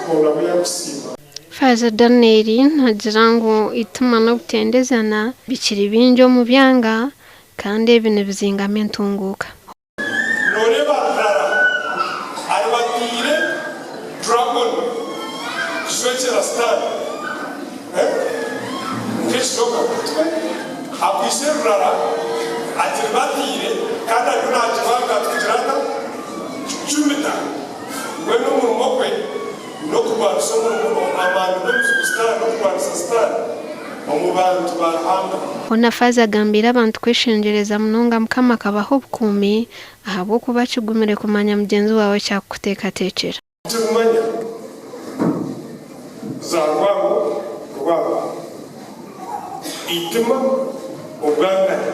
Arikuhoora abu yaarikusiima. Faaza Daniel naagira ngu eitima n'obutendezana bikiri bingi omu byanga kandi ebi nibizingamu entunguuka. Nooreeba rurara aribatiire dragon kujwekyera Sitaane nk'ekijoka akwaitse rurara agiribatiire kandi ariyo naagibanga kugira ata? Kucumita. Mbwenu omurimo gwe n'okurwanisa omurimo amaani g'omuzigu Sitaane n'okurwanisa Sitaane omu bantu ba Ruhanga. Hoona Faaza agambiire abantu kweshengyereza munonga Mukama akabaha obukuumi ahabw'okuba kigumire kumanya mugyenzi waawe eki arikukuteekateekyera. Titumanya za rwango rwango, eitima, obwangani,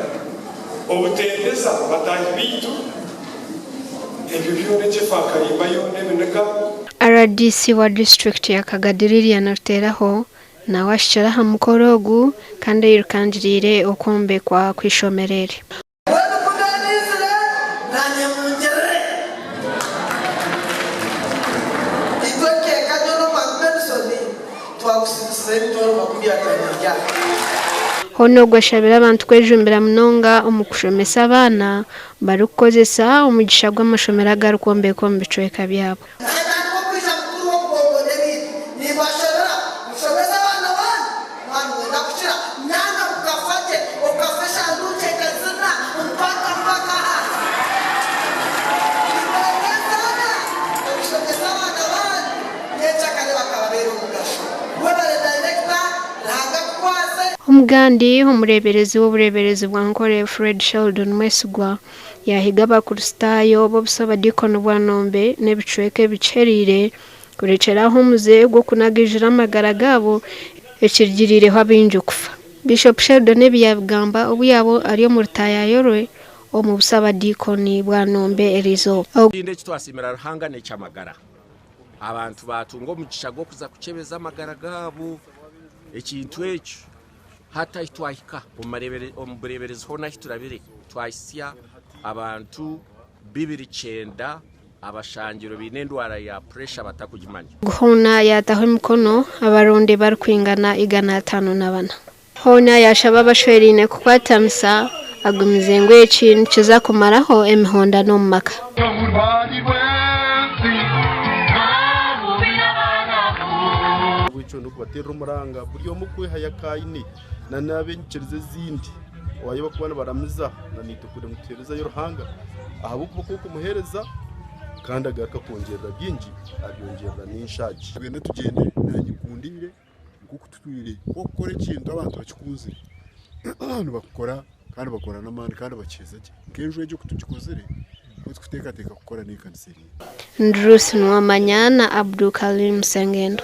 obutendeza bataahi baitu, ebyo byona egyo efaakarimba yoona ebiniga. Rdc wa disiturikiti ya Kagadi Lilian Ruteraho nawe ahikire aha mukoro ogu kandi airukangiriire okwombekwa kw'eishomero eri. Mbwenu ku ndaaniizire, naanye mungirire. Itwe nk'eka nyowe n'omwami Benson twakusiimisizaho emitwaro 50 eri aha. Hoona ogu ashabire abantu kwejumbira munonga omu kushomesa abaana barikukozesa omugisha gw'amashomero agarikwombekwa omu bicweka byabo. Nkatandika okwija mukuru w'okubongoona ebintu, nimbashabira mushomese abaana baanyu, mwaba nimwenda kukira, nanga mukafa gye, okafa eshanduukye ekazina mpaka mpaka ahansi. Nimbenda ezaara okushomesa abaana baanyu nyekyakare bakababeera omugasho. Webare Director, Ruhanga akukwase. Omugandi, Omureeberezi w'obureeberezi bwa Nkore, Fred Sheldon Mwesigwa, Yaahiga Abakristaayo b'obusabadiikoni bwa Nombe n'ebicweka ebikiheriire kurekyera aho omuze gw'okunagaijura amagara gaabo ekirugiriireho abaingi kufa. Bishop Sheldon ebi yaabigamba obu yaaba ari omu rutaayaayo rwe omu busabadiikoni bwa Nombe eriizooba. Ekindi eki twasiimira Ruhanga n'eky'amagara. Abantu baatunga omugisha gw'okuza kukyebeza amagara gaabo. Ekintu ekyo Hati ahi twahika omu bureeberezi hoona ahi turabire twahitsya abantu 29 abashangirwe baine endwara ya puresha batarikugimanya. Hoona yaataho emikono abaronde barikwingana 504. Hoona yaashaba abashweraine kukwatanisa agumize ngu eki nikiza kumaraho emihondano omu maka. Ahabw'ekyo n'okubateerera omuranga buri omwe okwehayo akaine na n'ab'enyikiriza ezindi waayo abakuba nibaramiza na naitwe kugira ngu tuheerezeyo Ruhanga ahabw'okuba ku okumuheereza kandi agaruka akwongyerera bingi abyongyerera n'enshaagi. Tugende tugyende naanye nkundiire nk'oku tutwire ku okukora ekintu abantu bakikunzire nibakukora kandi bakora n'amaani kandi bakiheza gye nk'enju egi oku tugikozire nikwo tukuteekateeka kukora n'ekanisa eriyo. Ndrusi Nuwamanya na Abdul Karim Sengendo.